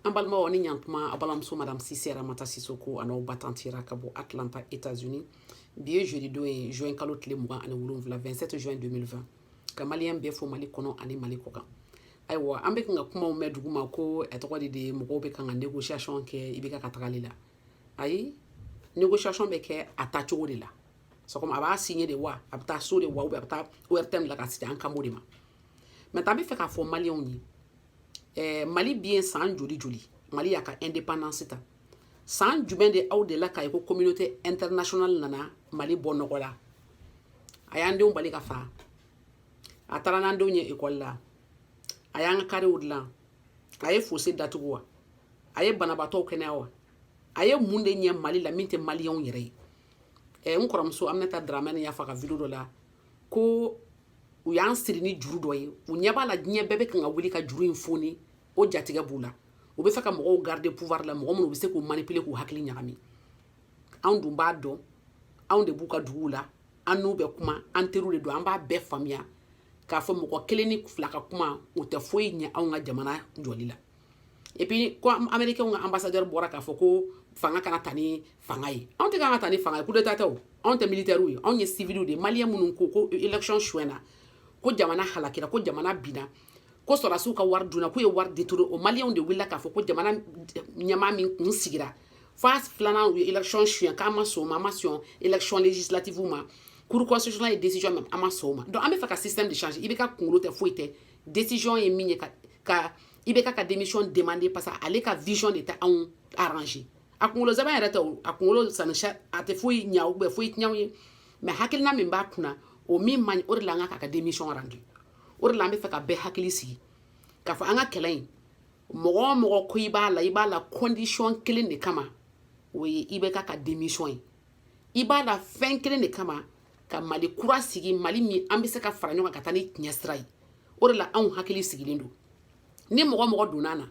An balimaw ni ɲantuma, a balimamuso Madame Sise Ramata Sisoko a n'aw ba tantira ka bɔ Atlanta, États-Unis. Bi ye jeudi don ye, juin kalo tile 27, 27 juin 2020. Ka Malien bɛɛ fo Mali kɔnɔ ani Mali kɔ kan. Ayiwa, an bɛ kan ka kumaw mɛn dugu ma ko a tɔgɔ de mɔgɔw bɛ kan ka négociation kɛ i bɛ ka tagali la. Ayi, négociation bɛ kɛ a ta cogo de la. C'est comme a b'a signer de wa, a bɛ taa so de wa, ou bien a bɛ taa ORTM la ka sigi an kan b'o de ma. Maintenant, an bɛ fɛ k'a fɔ Malienw ye, Mali bi ye san joli joli Mali y'a ka indépendance ta? San jumɛn de aw de la k'a ye ko communauté internationale nana Mali bɔ nɔgɔ la? A y'an denw bali ka fa, a taara n'an denw ye ekɔli la, a y'an ka karew dilan, a ye fossé datugu wa, a ye banabaatɔw kɛnɛya wa? A ye mun de ɲɛ Mali la min tɛ Malienw yɛrɛ ye? N kɔrɔmuso Aminata Dramane y'a fɔ a ka vidéo dɔ la ko u y'an siri ni juru dɔ ye. U ɲɛ b'a la, diɲɛ bɛɛ bɛ kan ka wuli ka juru in foni. O jatigɛ b'u la, u bɛ fɛ ka mɔgɔw garder pouvoir la, mɔgɔ minnu bɛ se k'u manipuler, k'u hakili ɲagami. Anw dun b'a dɔn, anw de b'u ka duguw la, an n'u bɛ kuma, an teriw de don. An b'a bɛɛ faamuya k'a fɔ mɔgɔ kelen ni fila ka kuma, o tɛ foyi ɲɛ anw ka jamana jɔli la. Et puis ko Américain ka ambassadeur bɔra k'a fɔ ko fanga kana ta ni fanga ye. Anw tɛ kan ka ta ni fanga ye, coup d'état tɛ o. Anw tɛ militaires ye, anw ye civils de ye. Malien minnu ko ko élection suɲɛna, ko jamana halakira, ko jamana binna, ko sɔrɔdasiw ka wari dunna, k'u ye wari détourné, o Malienw de wulila k'a fɔ ko jamana ɲɛmaa min kun sigira f'a filanan, u ye élection suɲɛ, k'an ma sɔn o ma. An ma sɔn élection législative ma, Cour constitutionnelle ye décision min, an ma sɔn o ma. Donc an bɛ fɛ ka système de changer. I bɛ ka kunkolo tɛ, foyi tɛ. Décision ye min ye, ka i bɛ ka démission demander, parce que ale ka vision de tɛ anw arranger. A kunkolo sɛbɛn yɛrɛ tɛ o, a kunkolo sani a tɛ foyi ɲa ou bien foyi tiɲɛ anw ye, mais hakilina min b'a kunna, o min man ɲi, o de la an ka ka démission rendu. O de la an bɛ fɛ ka bɛɛ hakili sigi k'a fɔ an ka kɛlɛ in, mɔgɔ o mɔgɔ ko i b'a la, i b'a la condition kelen de kama, o ye i bɛ ka démission ye. I b'a la fɛn kelen de kama, ka Mali kura sigi, Mali min an bɛ se ka fara ɲɔgɔn kan ka taa ni tiɲɛ sira ye. O de la anw hakili sigilen don. Ni mɔgɔ mɔgɔ donna na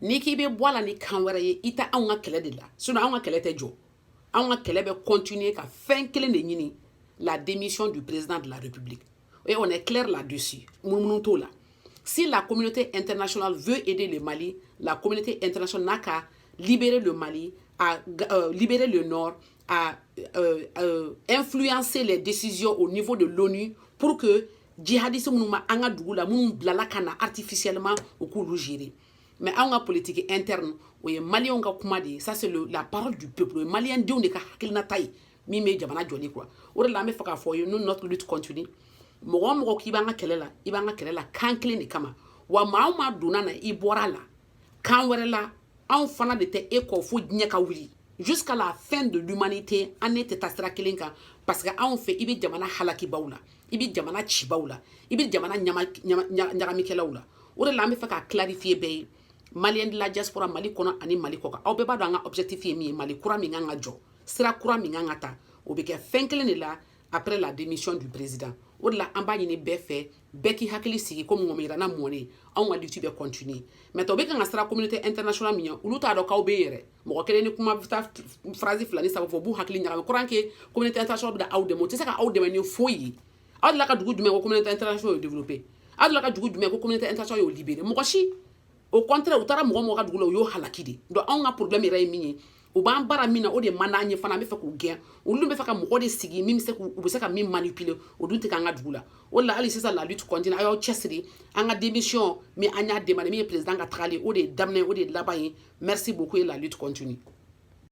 n'i k'i bɛ bɔ a la ni kan wɛrɛ ye, i tɛ anw ka kɛlɛ de la. Sinon anw ka kɛlɛ tɛ jɔ, anw ka kɛlɛ bɛ continuer ka fɛn kelen de ɲini: la démission du président de la République. Et on est clair là-dessus, munumunu t'o la. Si la communauté internationale veut aider le Mali, la communauté internationale n'a qu'à libérer le Mali, à libérer le Nord, à influencer les décisions au niveau de l'ONU pour que djihadistes minnu ma an ka dugu la, minnu bilala ka na artificiellement, u k'olu gérer. Mais anw ka politique interne, o ye Malienw ka kuma de ye. Ça, c'est la parole du peuple. O ye Malien denw de ka hakilinata ye min bɛ jamana jɔli quoi. O de la an bɛ fɛ k'a fɔ ye, nous, notre lutte continue. Mɔgɔ o mɔgɔ k'i b'an ka kɛlɛ la, i b'an ka kɛlɛ la kan kelen de kama wa. Maa o maa donna na, i bɔra la kan wɛrɛ la, anw fana de tɛ e kɔ fo diɲɛ ka wuli, jusqu'à la fin de l'humanité. An ne tɛ taa sira kelen kan, parce que anw fɛ, i bɛ jamana halakibaw la, i bɛ jamana cibaw la, i bɛ jamana ɲagamikɛlaw la. O de la an bɛ fɛ ka clarifier bɛɛ ye, Malien de la diaspora, Mali kɔnɔ ani Mali kɔ kan. Aw bɛɛ b'a dɔn an ka objectif ye min ye, Mali kura min kan ka jɔ, sira kura min kan ka ta, o bɛ kɛ fɛn kelen de la: après la démission du président. O de la an b'a ɲini bɛɛ fɛ, bɛɛ k'i hakili sigi ko mɔgɔ min yɛrɛ mɔnen, anw ka lutte bɛ continuer. Maintenant, o bɛ kan ka sira communauté internationale min ɲɛ, olu t'a dɔn k'aw bɛ yen yɛrɛ. Mɔgɔ kelen ni kuma bɛ taa phrase fila ni saba fɔ, u b'u hakili ɲagami courant que communauté internationale bɛ aw dɛmɛ. U tɛ se ka aw dɛmɛ ni foyi ye. Aw delila ka dugu jumɛn ko communauté internationale y'o développé? Aw delila ka dugu jumɛn ko communauté internationale y'o libéré? Mɔgɔ si. Au contraire, u taara mɔgɔ mɔgɔ ka dugu la, u y'o halaki de. Donc anw ka problème yɛrɛ ye min ye, u b'an baara min na, o de man d'an ye fana. An bɛ fɛ k'u gɛn. Olu dun bɛ fɛ ka mɔgɔ de sigi min bɛ se k'u, u bɛ se ka min manipuler, o dun tɛ k'an ka dugu la. O de la hali sisan, la lutte continue. A y'aw cɛsiri. An ka démission min an y'a demandé, min ye président ka tagali, o de ye daminɛ, o de ye laban ye. Merci beaucoup et la lutte continue.